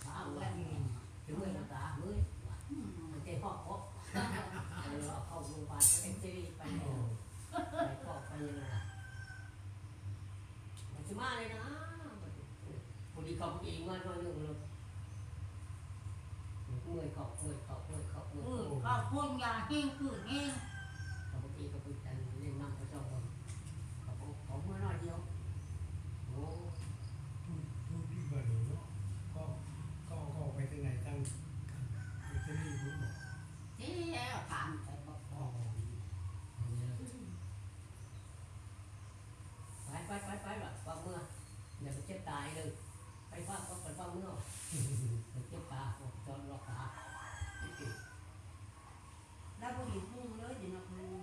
ເອົາແລ້ວ ອືມ ເມື່ອຍແລ້ວຕາ ເມື່ອຍ ອືມ ມັນເຈັບຄອເຄາະ ເອົາເຂົ້າໂຮງບານ ເອັກຊະເຣ ໄປແລ້ວ ໄປເຄາະໄປຫຍັງລະ ມັນຊິມາເລີຍນະ ພໍດີເຂົາເອງມາໜ້ອຍໜຶ່ງໂລດ ເມື່ອຍເຂົ້າ ເມື່ອຍເຂົ້າ ເມື່ອຍເຂົ້າ ເມື່ອຍ ເອີ ເຂົ້າ ເຂົ້າພວກຢາແຮງ ຄືນແຮງ ເຂົາເອງກໍໄປອັນເລ່ນນ້ຳເຂົາເຈົ້າ ເຂົາ ເຂົາເມື່ອໜ້ອຍດຽວ ໂອ້ ຜູ້ ຜູ້ທີ່ບໍ່ໄດ້ເນາະ ກໍ ກໍ ກໍໄປທາງໃດ ທາງ ທາງອິດຕາລີພຸ້ນບໍ? ແລ້ວ ຖາມໄປບໍ່ພໍ ອໍ ໄປ ໄປ ໄປ ໄປ ລະ ເຝົ້າເມືອ ຢ່າໄປເຈັບຕາອີກເດີ ໄປຟ້າວ ໄປຟ້າວເມືອ ໄປເຈັບຕາ ຈອດລອກຕາ ລາວບໍ່ມີຫຸ່ງເລີຍ ຢູ່ນອກເຮືອນ